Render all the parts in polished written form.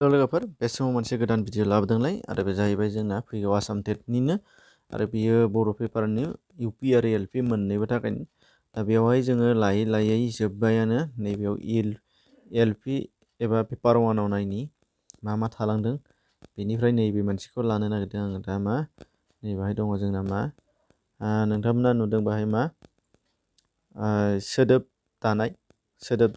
लोगोफोर बे समाव मोनसे गोदान भिडिअ लाबोदोंलाय आरो बे जाहैबाय जोंना फैगौ आसाम टेटनिनो आरो बियो बर' पेपारनि इउपि आरो एलपि मोननैबो थाखायनो दा बेवहाय जोङो लायै जोब्बायानो नैबेयाव एलपि एबा पेपार वानाव नायनि मा थालांदों बेनिफ्राय नैबे मोनसेखौ लानो नागिरदों आङो दा मा नैबेहाय दङ जोंना मा नोंथांमोना नुदों बाहाय मा सोदोब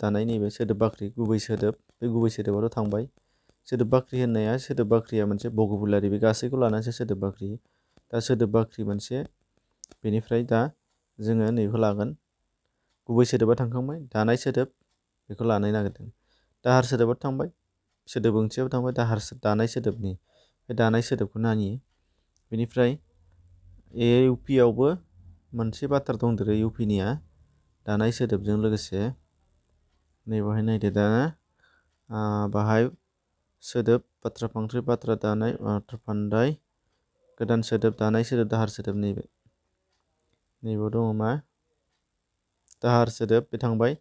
दानाय नैबे सोदोब बाख्रि गुबै सोदोब बे गुबै सोदोबाथ' थांबाय सोदोब बाख्रि होननाया सोदोब बाख्रिया मोनसे भकेबुलारि बे गासैखौ लानानैसो सोदोब बाख्रि दा सोदोब बाख्रि मोनसे बेनिफ्राय दा जोङो नैबेखौ लागोन गुबै सोदोबा थांखांबाय दानाय सोदोब बेखौ लानो नागिरदों दाहार सोदोबा थांबाय सोदोब ओंथियाबो थांबाय दानाय सोदोबनि बे दानाय सोदोबखौ नायो बेनिफ्राय इउपिआवबो मोनसे बाथ्रा दंदेरो इउपिनिया दानाय सोदोबजों लोगोसे नैबेहाय नायदो दा बाहाय सोदोब बाथ्रा फांथे बाथ्रा दानाय बाथ्रा फान्दाय गोदान सोदोब दानाय सोदोब दाहार सोदोब नैबेयाव दङ मा दाहार सोदोब बे थांबाय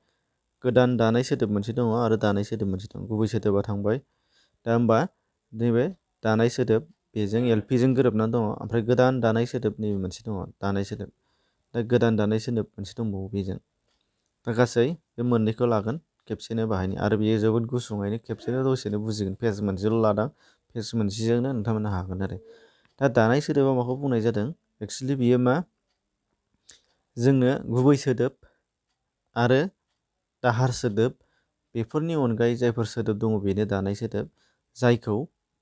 गोदान दानाय सोदोब मोनसे दङ आरो दानाय सोदोब मोनसे दं गुबै सोदोबा थांबाय दा होमबा नैबे दानाय सोदोब बेजों एलपिजों गोरोबनानै दङ ओमफ्राय गोदान दानाय सोदोब नैबे मोनसे दङ दानाय सोदोब दा गोदान दानाय सोदोब मोनसे दंबावो बेजों दा गासै बे मोननैखौ लागोन खेबसेनो बाहायनि आरो बेयो जोबोद गुसुङैनो खेबसेनो दसेनो बुजिगोन पेज मोनसेल' लादां पेज मोनसेजोंनो नोंथांमोना हागोन आरो दा दानाय सोदोबा माखौ बुंनाय जादों एक्सुवेलि बियो मा जोंनो गुबै सोदोब आरो दाहार सोदोब बेफोरनि अनगायै जायफोर सोदोब दङ बेनो दानाय सोदोब जायखौ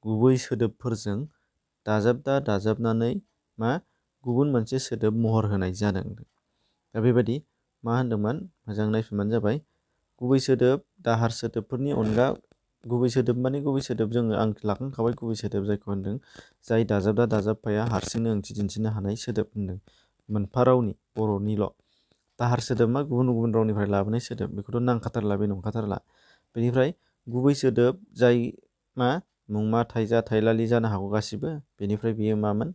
गुबै सोदोबफोरजों दाजाबनानै मा गुबुन मोनसे सोदोब महर होनाय जादों दा बेबायदि मा होनदोंमोन मोजां नायफिनबानो जाबाय गुबै सोदोब दाहार सोदोबफोरनि अनगा गुबै सोदोब माने गुबै सोदोब जोङो आं लाखांखाबाय गुबै सोदोब जायखौ होनदों जाय दाजाबफाया हारसिंनो ओंथि दिन्थिनो हानाय सोदोब होनदों मोनफा रावनि बर'निल' दाहार सोदोब मा गुबुन रावनिफ्राय लाबोनाय सोदोब बेखौथ' नांखाथारला बे नंखाथारला बेनिफ्राय गुबै सोदोब जाय मा मुंमा थाइजा थाइलालि जानो हागौ गासिबो बेनिफ्राय बेयो मामोन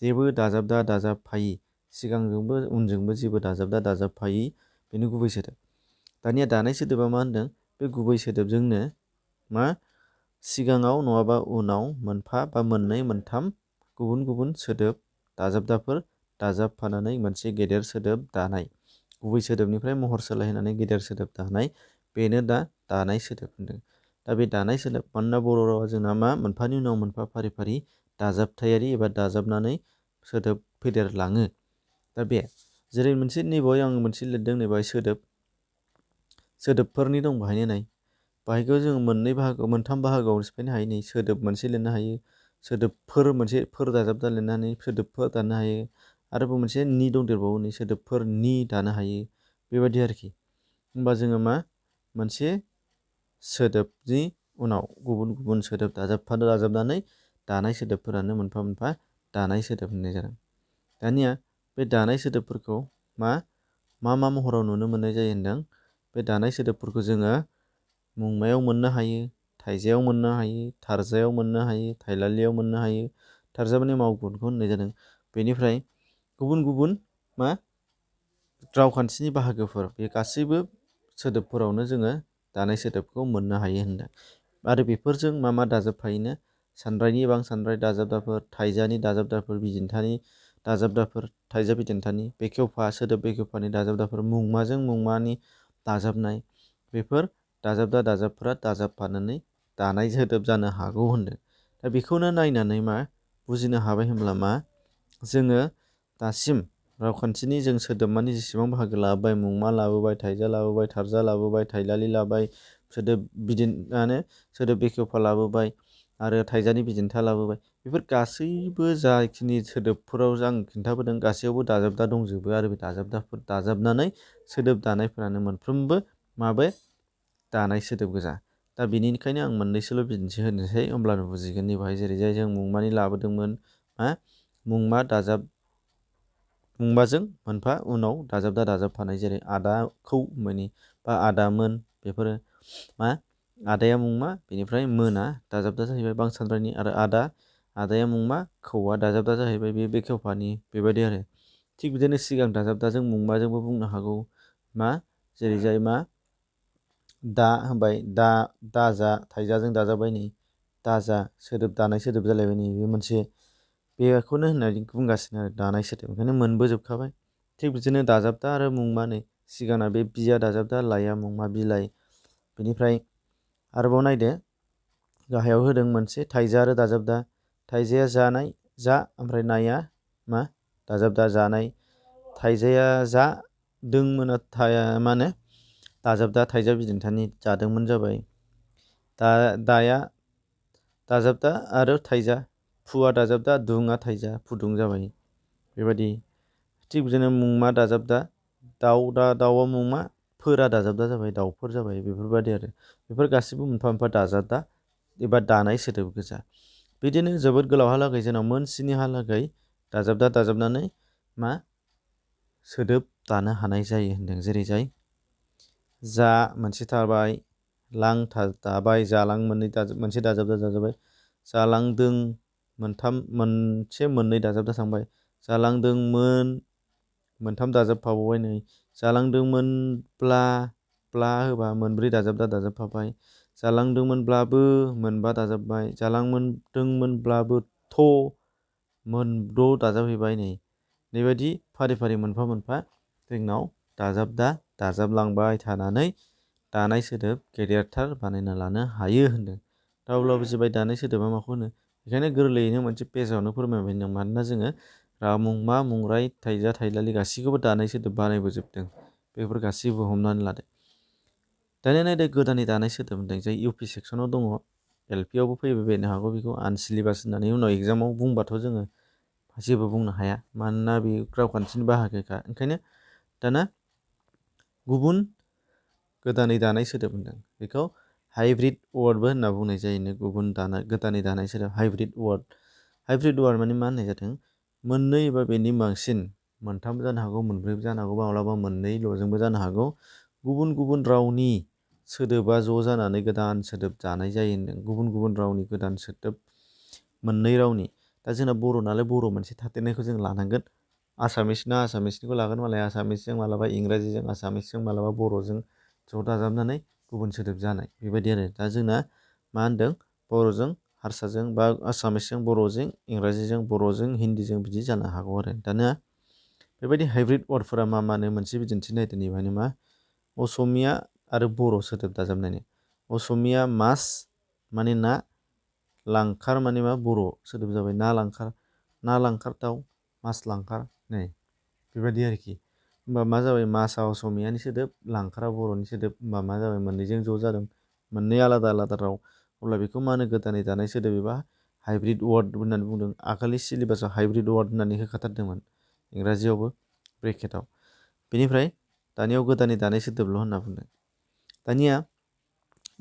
जेबो दाजाबफायि सिगांजोंबो उनजोंबो जेबो दाजाबफायि बेनो गुबै सोदोब दानिया दानाय सोदोबा मा होनदों बे गुबै सोदोबजोंनो मा सिगाङाव नङाबा उनाव मोनफा बा मोननै मोनथाम गुबुन सोदोब दाजाबफानानै मोनसे गेदेर सोदोब दानाय गुबै सोदोबनिफ्राय महर सोलायहोनानै गेदेर सोदोब दानाय बेनो दा दानाय सोदोब होनदों दा बे दानाय सोदोब मानोना बर' रावा जोंना मा मोनफानि उनाव मोनफा फारि दाजाबथायारि एबा दाजाबनानै सोदोब फेदेरलाङो दा बे जेरै मोनसे नैबावहाय आं मोनसे लिरदों नैबाहाय सोदोबफोरनि दं बाहायनो नाय बाहायखौ जोङो मोनथाम बाहागोआव सिफायनो हायो नै सोदोब मोनसे लिरनो हायो सोदोबफोर मोनसे दाजाबदा लिरनानै सोदोबफोर दानो हायो आरोबाव मोनसे नि दंदेरबावो नै सोदोबफोर नि दानो हायो बेबायदि आरोखि होमबा जोङो मा मोनसे सोदोबनि उनाव गुबुन सोदोब दाजाबनानै दानाय सोदोबफोरानो मोनफा दानाय सोदोब होननाय जादों दानिया बे दानाय सोदोबफोरखौ मा महराव नुनो मोननाय जायो होनदों बे दानाय सोदोबफोरखौ जोङो मुंमायाव मोननो हायो थाइजायाव मोननो हायो थारजायाव मोननो हायो थाइलालियाव मोननो हायो थारजा माने मावगुनखौ होननाय जादों बेनिफ्राय गुबुन मा रावखान्थिनि बाहागोफोर बे गासैबो सोदोबफोरावनो जोङो दानाय सोदोबखौ मोननो हायो होनदों आरो बेफोरजों मा दाजाबफायोनो सानरायनि सानराय दाजाबदाफोर थाइजानि दाजाबदाफोर बिदिन्थानि दाजाबदाफोर थाइजा बिदिन्थानि बेखेवफा सोदोब बेखेवफानि दाजाबदाफोर मुंमाजों मुंमानि दाजाबनाय बेफोर दाजाबफोरा दाजाबफानानै दानाय सोदोब जानो हागौ होनदों दा बेखौनो नायनानै मा बुजिनो हाबाय होनब्ला मा जोङो दासिम रावखान्थिनि जों सोदोब मानि जेसेबां बाहागो लाबोबाय मुंमा लाबोबाय थाइजा लाबोबाय थारजा लाबोबाय थाइलालि लाबाय सोदोब बेखेवफा लाबोबाय आरो थाइजानि बिदिन्था लाबोबाय बेफोर गासैबो जाखिनि सोदोबफोराव आं खिन्थाबोदों गासैयावबो दाजाबदा दंजोबो आरो बे दाजाबनानै सोदोब दानायफोरानो मोनफ्रोमबो माबे दानाय सोदोब गोजा दा बेनिखायनो आं मोननैसोल' बिदिन्थि होनोसै होमब्लानो बुजिगोन नैबाहाय जेरैजाय जों मुंमानि लाबोदोंमोन मुंमाजों मोनफा उनाव दाजाबफानाय जेरै आदाखौ मानि बा आदामोन बेफोरो मा आदाया मुंमा बेनिफ्राय मोना दाजाबदा जाहैबाय सानरायनि आरो आदाया मुंमा खौआ दाजाबदा जाहैबाय बे बेखेवफानि बेबायदि आरो थिग बिदिनो सिगां दाजाबदाजों मुंमाजोंबो बुंनो हागौ मा जेरैजाय मा दा होनबाय दाजा थाइजाजों दाजाबबाय नै दाजा सोदोब दानाय सोदोब जालायबाय नै बे मोनसे बेखौनो होननानै बुंगासिनो आरो दानाय सोदोब ओंखायनो मोनबोजोबखाबाय थिग बिदिनो दाजाबदा आरो मुंमा नै सिगांना बे बिया दाजाबदा लाया मुंमा बिलाइ बेनिफ्राय आरोबाव नायदो गाहायाव होदों मोनसे थाइजा आरो दाजाबदा थाइजाया जानाय जा ओमफ्राय नाया मा दाजाबदा जानाय थाइजाया जा दोंमोना मा होनो दाजाबदा थाइजा बिदिन्थानि जादोंमोन जाबाय दाया दाजाबदा आरो थाइजा फुवा दाजाबदा दुङा थाइजा फुदुं जाबाय बेबायदि थिग बिदिनो मुंमा दाजाबदा दाउआ मुंमा फोरा दाजाबदा जाबाय दाउफोर जाबाय बेफोरबायदि आरो बेफोर गासिबो मोनफा मोनफा दाजाबदा एबा दानाय सोदोब गोजा बिदिनो जोबोद गोलावहालागै जोंनाव मोन 7 हालागै दाजाबनानै मा सोदोब दानो हानाय जायो होनदों जेरै जाय जा मोनसे थाबाय लां दाबाय जालां मोनसे दाजाबदा जाजाबाय जालांदों मोननै दाजाबदा थांबाय जालांदोंमोन मोनथाम दाजाबफाबावबाय नै जालांदोंमोनब्ला होबा मोनब्रै दाजाबफाबाय जालांदोंमोनब्लाबो मोनबा दाजाबबाय जालांदोंमोनब्लाबोथ' मोनद' दाजाबहैबाय नै बेबायदि फारि फारि मोनफा मोनफा जोंनाव दाजाबलांबाय थानानै दानाय सोदोब गेदेरथार बानायना लानो हायो होनदों दा अब्ला बुजिबाय दानाय सोदोबा माखौ होनो बेखायनो गोरलैयैनो मोनसे पेजावनो फोरमायबाय होनदों मानोना जोङो मुंमा मुंराय थाइजा थाइलालि गासैखौबो दानाय सोदोब बानायबोजोबदों बेफोर गासैबो हमनानै लादो दानिया नायदो गोदानै दानाय सोदोब होनदों जाय इउ पि सेक्सनाव दङ एल पि आवबो फैबायनो हागौ बेखौ आनसिलिबास होननानै उनाव एगजामाव बुंबाथ' जोङो जेबो बुंनो हाया मानोना बे रावखान्थिनि बाहागोखा ओंखायनो दाना गुबुन गोदानै दानाय सोदोब होनदों बेखौ हाइब्रिद वार्डबो होनना बुंनाय जायो गुबुन गोदानै दानाय सोदोब हाइब्रिद वार्ड माने मा होननाय जादों मोननै एबा बेनि बांसिन मोनथामबो जानो हागौ मोनब्रैबो जानो हागौ माब्लाबा मोननैल'जोंबो जानो हागौ गुबुन गुबुन रावनि सोदोबा ज' जानानै गोदान सोदोब दानाय जायो होनदों गुबुन गुबुन रावनि गोदान सोदोब मोननै रावनि दा जोंना बर' नालाय बर' मोनसे थादेरनायखौ जों लानांगोन आसामिसना आसामिसनिखौ लागोन मालाय आसामिसजों मालाबा इंराजिजों आसामिसजों मालाबा बर'जों ज' दाजाबनानै गुबुन सोदोब जानाय बेबायदि आरो दा जोंना मा होनदों बर'जों हारसाजों बा आसामिसजों बर'जों इंराजिजों बर'जों हिन्दीजों बिदि जानो हागौ आरो दाना बेबायदि हाइब्रिद वार्डफोरा मा मोनसे बिदिन्थि नायदो नैबे मा असमिया आरो बर' सोदोब दाजाबनायनि असमिया मास माने ना लांखार माने मा बर' सोदोब जाबाय ना लांखार दाउ मास लांखार नै बेबायदि आरोखि होमबा मा जाबाय मासआ असमियानि सोदोब लांखारा बर'नि सोदोब होमबा मा जाबाय मोननैजों ज' जादों मोननै आलादा आलादा राव अब्ला बेखौ मा होनो गोदानै दानाय सोदोब एबा हाइब्रिद वार्ड होननानै बुंदों आगोलनि सिलेबासाव हाइब्रिद वार्ड होननानै होखाथारदोंमोन इंराजियावबो ब्रेकेटाव बेनिफ्राय दानियाव गोदानै दानाय सोदोबल' होनना बुंदों दानिया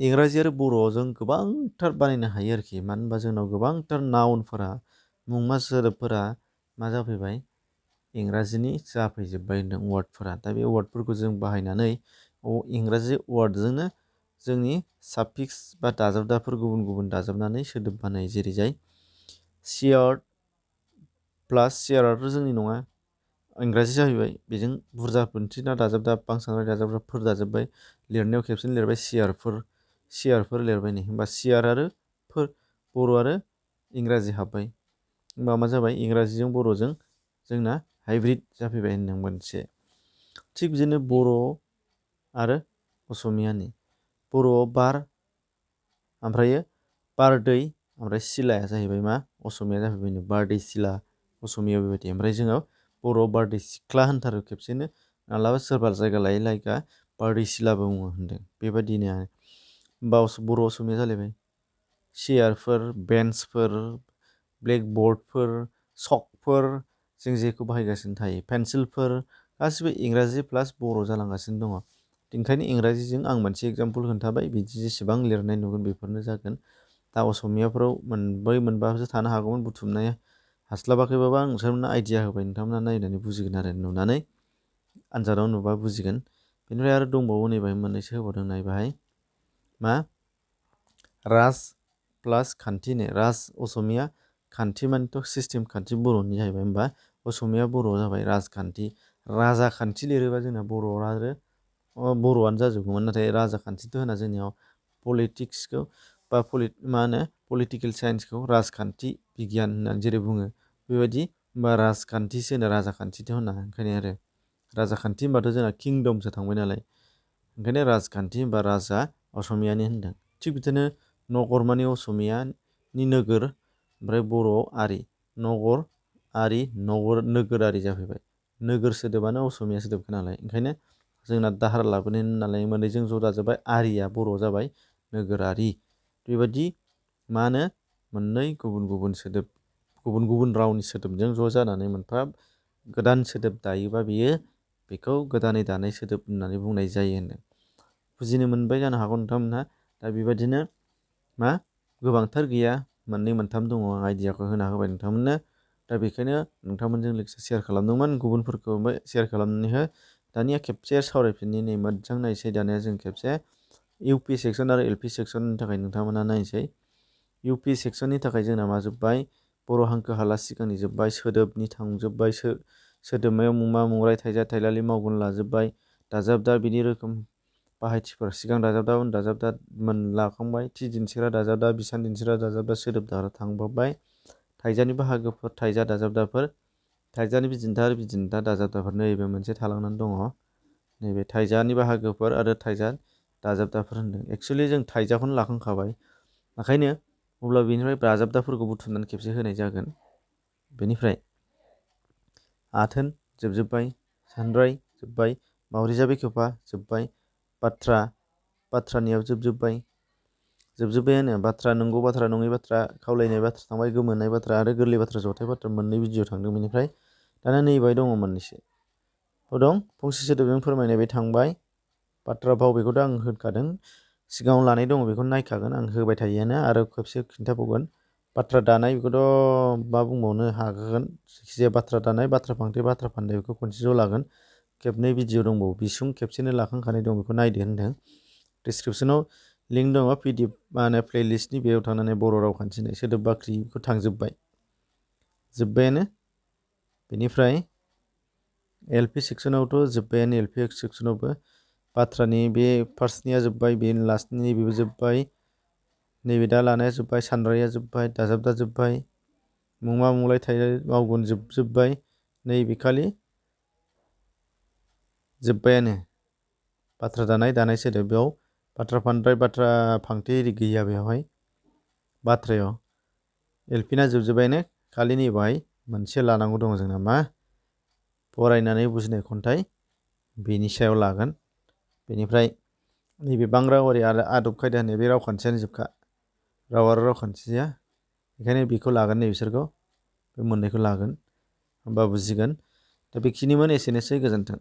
इंराजि आरो बर'जों गोबांथार बानायनो हायो आरोखि मानो होनबा जोंनाव गोबांथार नाउनफोरा मुंमा सोदोबफोरा मा जाफैबाय इंराजिनि जाफैजोब्बाय होनदों वार्डफोरा दा बे वार्डफोरखौ जों बाहायनानै इंराजि वार्डजोंनो जोंनि साफिक्स बा दाजाबदाफोर गुबुन गुबुन दाजाबनानै सोदोब बानायो जेरै जाय सियार प्लास सियाराथ' जोंनि नङा इंराजि जाहैबाय बेजों बुरजा मोनसे दाजाबदा बांसावनाय दाजाबदाफोर दाजाबबाय लिरनायाव खेबसेनो लिरबाय सियारफोर लिरबाय नै होमबा सियार आरो बर' आरो इंराजि हाबबाय होमबा मा जाबाय इंराजिजों बर'जों जोंना हाइब्रिद जाफैबाय होनदों मोनसे थिग बिदिनो बर' आरो असमियानि बर'आव बार ओमफ्रायो बारदै ओमफ्राय सिलाया जाहैबाय मा असमिया जाहैबाय बारदै सिला असमिया बेबायदि ओमफ्राय जोङो बर'आव बारदै सिख्ला होनथारो खेबसेनो मालाबा सोरबा जायगा लायै लायगा बारदै सिलाबो बुङो होनदों बेबायदिनो होमबा बर' असमिया जालायबाय चेयारफोर बेन्सफोर ब्लेकबर्डफोर सकफोर जों जेखौ बाहायगासिनो थायो पेन्सिलफोर गासिबो इंराजि प्लास बर' जालांगासिनो दङ ओंखायनो इंराजिजों आं मोनसे एगजामपोल खोन्थाबाय बिदि जेसेबां लिरनाय नुगोन बेफोरनो जागोन दा असमियाफोराव मोनब्रै मोनबासो थानो हागौमोन बुथुमनाया हास्लाबाखैबाबा आं नोंथांमोननो आइडिया होबाय नोंथांमोना नायनानै बुजिगोन आरो नुनानै आनजादाव नुबा बुजिगोन बेनिफ्राय आरो दंबावो नै बाहाय मोननैसो होबावदों नाय बाहाय मा राज प्लास खान्थिनो राज असमिया खान्थि मानेथ' सिस्टेम खान्थि बर'नि जाहैबाय होमबा असमिया बर' जाबाय राजखान्थि राजाखान्थि लिरोबा जोंना बर' आरो बर'आनो जाजोबगौमोन नाथाय राजाखान्थिथ' होना जोंनियाव पलिटिक्सखौ बा मा होनो पलिटिकेल साइन्सखौ राजखान्थि बिगियान होननानै जेरै बुङो बेबायदि बा राजखान्थिसो होनो राजाखान्थिथ' होना ओंखायनो आरो राजाखान्थि होनबाथ' जोंना किंदमसो थांबाय नालाय ओंखायनो राजखान्थि होनबा राजा असमियानि होनदों थिग बिदिनो नगर माने असमियानि नोगोर ओमफ्राय बर'आव आरि नगर आरि नोगोरारि जाफैबाय नोगोर सोदोबानो असमिया सोदोबखा नालाय ओंखायनो जोंना दाहार लाबोनाय नालाय मोननैजों ज' जाजोब्बाय आरिया बर' जाबाय नोगोरारि बेबायदि मा होनो मोननै गुबुन गुबुन सोदोब गुबुन गुबुन रावनि सोदोबजों ज' जानानै मोनफा गोदान सोदोब दायोबा बेखौ गोदानै दानाय सोदोब होननानै बुंनाय जायो होनदों बुजिनो मोनबाय जानो हागौ नोंथांमोनहा दा बेबायदिनो मा गोबांथार गैया मोननै मोनथाम दङ आं आइडियाखौ होना होबाय नोंथांमोननो दा बेखायनो नोंथांमोनजों लोगोसे सेयार खालामदोंमोन गुबुनफोरखौ सेयार खालामनानै हो दानिया खेबसे सावरायफिननि नै मोजां नायसै दानिया जों खेबसे इउ पि सेक्सन आरो एल पि सेक्सननि थाखाय नोंथांमोना नायनोसै इउ पि सेक्सननि थाखाय जोंना मा जोब्बाय बर' हांखो हाला सिगांनि जोब्बाय सोदोबनि थांजोब्बाय सोदोबमायाव मुंमा मुंराय थाइजा थाइलालि मावगुन लाजोब्बाय दाजाब दा बिनि रोखोम बाहायथिफोर सिगां दाजाब दा उन दाजाब दा लाखांबाय थि दिन्थिग्रा दाजाब दा बिसान दिन्थिग्रा दाजाब दा सोदोब दाग्रा थांबावबाय थाइजानि बाहागोफोर थाइजा दाजाबदाफोर थाइजानि बिदिन्था आरो बिदिन्था दाजाबदाफोर नैबे मोनसे थालांनानै दङ नैबे थाइजानि बाहागोफोर आरो थाइजा दाजाबदाफोर होनदों एक्सुवेलि जों थाइजाखौनो लाखांखाबाय ओंखायनो अब्ला बेनिफ्राय दाजाबदाफोरखौ बुथुमनानै खेबसे होनाय जागोन बेनिफ्राय आथोन जोबजोब्बाय सानराय जोब्बाय मावरिजा बेखेवपा जोब्बाय बाथ्रानियाव जोबजोब्बायानो बाथ्रा नंगौ बाथ्रा नङै बाथ्रा खावलायनाय बाथ्रा थांबाय गोमोनाय बाथ्रा आरो गोरलै बाथ्रा जथाय बाथ्रा मोननै बिदियाव थांदों बेनिफ्राय दाना नैबाय दङ मोननैसो दं फंसे सोदोबजों फोरमायनाय बे थांबाय बाथ्रा भाव बेखौथ' आं होखादों सिगाङाव लानाय दङ बेखौ नायखागोन आं होबाय थायोआनो आरो खेबसे खिन्थाबावगोन बाथ्रा दानाय बेखौथ' मा बुंबावनो हागोन जायखिजाया बाथ्रा दानाय बाथ्रा फांथे बाथ्रा फान्दाय बेखौ खनसे ज' लागोन खेबनै भिडिअ दंबावो बिसुं खेबसेनो लाखांखानाय दं बेखौ नायदो होनदों डिसक्रिपसनाव लिंक दङ पिडिएफ मा होनो प्लेलिस्टनि बेयाव थांनानै बर' रावखान्थिनाय सोदोब बाख्रिखौ जोब्बायानो बेनिफ्राय एल पि सेक्सनावथ' जोब्बायानो एल पि सेक्सनावबो बाथ्रानि बे फार्स्टनिया जोब्बाय बे लास्टनि नैबेबो जोब्बाय नैबे दा लानाया जोब्बाय सानराया जोब्बाय दाजाबदा जोब्बाय मुंमा मुंलाय थाइलाय मावगुन जोबजोब्बाय नैबे खालि जोब्बायानो बाथ्रा दानाय सोदोब बेयाव बाथ्रा फान्दाय बाथ्रा फांथे एरि गैया बेवहाय बाथ्रायाव एलपिना जोबजोब्बायानो खालि नैबाहाय मोनसे लानांगौ दङ जोंना मा फरायनानै बुजिनाय खन्थाइ बेनि सायाव लागोन बेनिफ्राय नैबे बांरावारि आरो आदब खायदा होननाय बे रावखान्थियानो जोबखा राव आरो रावखान्थिया बेखायनो बेखौ लागोन नै बिसोरखौ बे मोननैखौ लागोन होमबा बुजिगोन दा बेखिनिमोन एसेनोसै गोजोन्थों